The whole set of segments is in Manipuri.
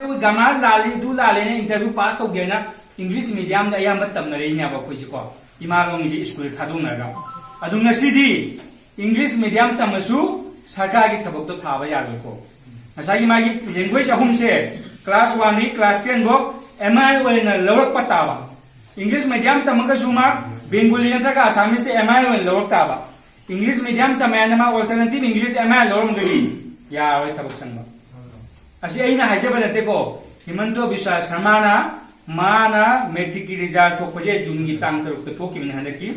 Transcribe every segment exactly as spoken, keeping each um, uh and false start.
ꯑꯩꯈꯣꯏ ꯒ꯭ꯔꯥꯃꯥꯔ ꯂꯥꯜꯂꯤ, ꯑꯗꯨ ꯂꯥꯜꯂꯦꯅ ꯏꯟꯇꯔꯚ꯭ꯌꯨ ꯄꯥꯁ ꯇꯧꯒꯦꯅ ꯏꯪꯂꯤꯁ ꯃꯤꯗꯤꯌꯝꯗ ꯑꯌꯥꯝꯕ ꯇꯝꯅꯔꯛꯏꯅꯦꯕ ꯑꯩꯈꯣꯏꯁꯦꯀꯣ, ꯏꯃꯥ ꯂꯣꯟꯒꯤꯁꯦ ꯁ꯭ꯀꯨꯜ ꯊꯥꯗꯣꯛꯅꯔꯒ꯫ ꯑꯗꯨ ꯉꯁꯤꯗꯤ ꯏꯪꯂꯤꯁ ꯃꯤꯗꯤꯌꯝ ꯇꯝꯃꯁꯨ ꯁꯔꯀꯥꯔꯒꯤ ꯊꯕꯛꯇꯣ ꯊꯥꯕ ꯌꯥꯔꯣꯏꯀꯣ꯫ ꯉꯁꯥꯏꯒꯤ ꯃꯥꯒꯤ ꯂꯦꯡꯒ꯭ꯋꯦꯖ ꯑꯍꯨꯝꯁꯦ, ꯀ꯭ꯂꯥꯁ ꯋꯥꯟꯗꯒꯤ ꯀ꯭ꯂꯥꯁ ꯇꯦꯟ ꯐꯥꯎ ꯑꯦꯝ ꯑꯥꯏ ꯑꯦꯜ ꯑꯣꯏꯅ ꯂꯧꯔꯛꯄ ꯇꯥꯕ꯫ ꯏꯪꯂꯤꯁ ꯃꯤꯗꯤꯌꯝ ꯇꯝꯃꯒꯁꯨ ꯃꯥ ꯕꯦꯡꯒꯣꯂꯤ ꯅꯠꯇ꯭ꯔꯒ ꯑꯁꯥꯃꯤꯁꯁꯦ ꯑꯦꯝ ꯑꯥꯏ ꯑꯦꯜ ꯑꯣꯏꯅ ꯂꯧꯔꯛ ꯇꯥꯕ꯫ ꯏꯪꯂꯤꯁ ꯃꯤꯗꯤꯌꯝ ꯇꯝꯃꯦ ꯍꯥꯏꯅ ꯃꯥ ꯑꯜꯇꯔꯅꯦꯇꯤꯚ ꯏꯪꯂꯤꯁ ꯑꯦꯝ ꯑꯥꯏ ꯑꯦꯜ ꯂꯧꯔꯝꯗꯗꯤ ꯌꯥꯔꯣꯏ ꯊꯕꯛ ꯆꯪꯕ꯫ ꯑꯁꯤ ꯑꯩꯅ ꯍꯥꯏꯖꯕ ꯅꯠꯇꯦꯀꯣ, ꯍꯤꯃꯟꯇꯣ ꯕꯤꯁ꯭ꯋꯥ ꯁꯔꯃꯥꯅ, ꯃꯥꯅ ꯃꯦꯇ꯭ꯔꯤꯛꯀꯤ ꯔꯤꯖꯜ ꯊꯣꯛꯄꯁꯦ ꯖꯨꯟꯒꯤ ꯇꯥꯡ ꯇꯔꯨꯛꯇ ꯊꯣꯛꯈꯤꯕꯅꯤ ꯍꯟꯗꯛꯀꯤ꯫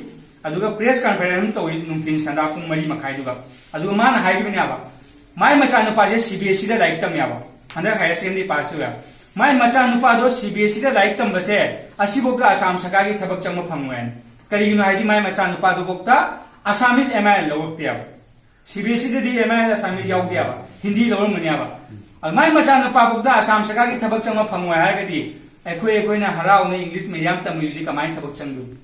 ꯑꯗꯨꯒ ꯄ꯭ꯔꯦꯁ ꯀꯟꯐꯔꯦꯟꯁ ꯑꯃ ꯇꯧꯏ ꯅꯨꯡꯊꯤꯜ ꯁꯟꯗꯥ ꯄꯨꯡ ꯃꯔꯤ ꯃꯈꯥꯏꯗꯨꯒ꯫ ꯑꯗꯨꯒ ꯃꯥꯅ ꯍꯥꯏꯈꯤꯕꯅꯦꯕ, ꯃꯥꯏ ꯃꯆꯥꯅꯨꯄꯥꯁꯦ ꯁꯤ ꯕꯤ ꯑꯦꯁ ꯏꯗ ꯂꯥꯏꯔꯤꯛ ꯇꯝꯃꯦꯕ, ꯍꯟꯗꯛ ꯍꯥꯌꯔ ꯁꯦꯀꯦꯟꯗꯔꯤ ꯄꯥꯁ ꯇꯧꯋꯦ꯫ ꯃꯥꯏ ꯃꯆꯥꯅꯨꯄꯥꯗꯣ ꯁꯤ ꯕꯤ ꯑꯦꯁ ꯏꯗ ꯂꯥꯏꯔꯤꯛ ꯇꯝꯕꯁꯦ ꯑꯁꯤꯐꯥꯎꯗ ꯑꯁꯥꯝ ꯁꯔꯀꯥꯔꯒꯤ ꯊꯕꯛ ꯆꯪꯕ ꯐꯪꯉꯣꯏ ꯍꯥꯏꯅ꯫ ꯀꯔꯤꯒꯤꯅꯣ ꯍꯥꯏꯗꯤ ꯃꯥꯏ ꯃꯆꯥꯅꯨꯄꯥꯗꯨꯐꯥꯎꯗ ꯑꯁꯥꯃꯤꯁ ꯑꯦꯝ ꯑꯥꯏ ꯑꯦꯜ ꯂꯧꯔꯛꯇꯦꯕ꯫ ꯁꯤ ꯕꯤ ꯑꯦꯁ ꯏꯗꯗꯤ ꯑꯦꯝ ꯑꯥꯏ ꯑꯦꯜ ꯑꯁꯥꯃꯤꯁ ꯌꯥꯎꯗꯦꯕ, ꯍꯤꯟꯗꯤ ꯂꯧꯔꯝꯒꯅꯦꯕ꯫ ꯑꯗꯨ ꯃꯥꯏ ꯃꯆꯥꯅꯨꯄꯥꯐꯥꯎꯗ ꯑꯁꯥꯝ ꯁꯔꯀꯥꯔꯒꯤ ꯊꯕꯛ ꯆꯪꯕ ꯐꯪꯉꯣꯏ ꯍꯥꯏꯔꯒꯗꯤ ꯑꯩꯈꯣꯏ, ꯑꯩꯈꯣꯏꯅ ꯍꯔꯥꯎꯅ ꯏꯪꯂꯤꯁ ꯃꯤꯗꯤꯌꯝ ꯇꯝꯃꯤꯗꯨꯗꯤ ꯀꯃꯥꯏꯅ ꯊꯕꯛ ꯆꯪꯗꯣꯏꯅꯣ?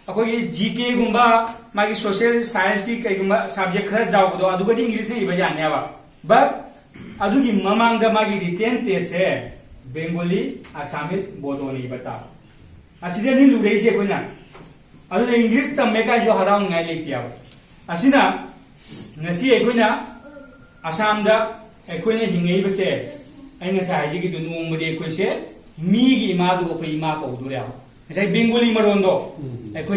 ꯑꯩꯈꯣꯏꯒꯤ ꯖꯤ ꯀꯦꯒꯨꯝꯕ, ꯃꯥꯒꯤ ꯁꯣꯁꯤꯌꯦꯜ ꯁꯥꯏꯟꯁꯀꯤ ꯀꯩꯒꯨꯝꯕ ꯁꯕꯖꯦꯛ ꯈꯔ ꯆꯥꯎꯕꯗꯣ ꯑꯗꯨꯒꯗꯤ ꯏꯪꯂꯤꯁꯇ ꯏꯕ ꯌꯥꯅꯦꯕ꯫ But ꯑꯗꯨꯒꯤ ꯃꯃꯥꯡꯗ ꯃꯥꯒꯤ ꯔꯤꯇꯦꯟ ꯇꯦꯁꯁꯦ ꯕꯦꯡꯒꯣꯂꯤ, ꯑꯁꯥꯃꯤꯁ, ꯕꯣꯗꯣꯅ ꯏꯕ ꯇꯥꯕ꯫ ꯑꯁꯤꯗꯅꯤ ꯂꯨꯔꯛꯏꯁꯦ ꯑꯩꯈꯣꯏꯅ꯫ ꯑꯗꯨꯅ ꯏꯪꯂꯤꯁ ꯇꯝꯃꯦ ꯀꯥꯏꯁꯨ ꯍꯔꯥꯎꯅꯤꯡꯉꯥꯏ ꯂꯩꯇꯦꯕ꯫ ꯑꯁꯤꯅ ꯉꯁꯤ ꯑꯩꯈꯣꯏꯅ ꯑꯁꯥꯝꯗ ꯑꯩꯈꯣꯏꯅ ꯍꯤꯡꯉꯛꯏꯕꯁꯦ, ꯑꯩ ꯉꯁꯥꯏ ꯍꯥꯏꯖꯈꯤꯗꯨ, ꯅꯣꯡꯃꯗꯤ ꯑꯩꯈꯣꯏꯁꯦ ꯃꯤꯒꯤ ꯏꯃꯥꯗꯨꯕꯨ ꯑꯩꯈꯣꯏ ꯏꯃꯥ ꯀꯧꯗꯣꯔꯦꯕ꯫ ꯉꯁꯥꯏ ꯕꯦꯡꯒꯣꯂꯤ ꯃꯔꯣꯟꯗꯣ ꯑꯩꯈꯣꯏ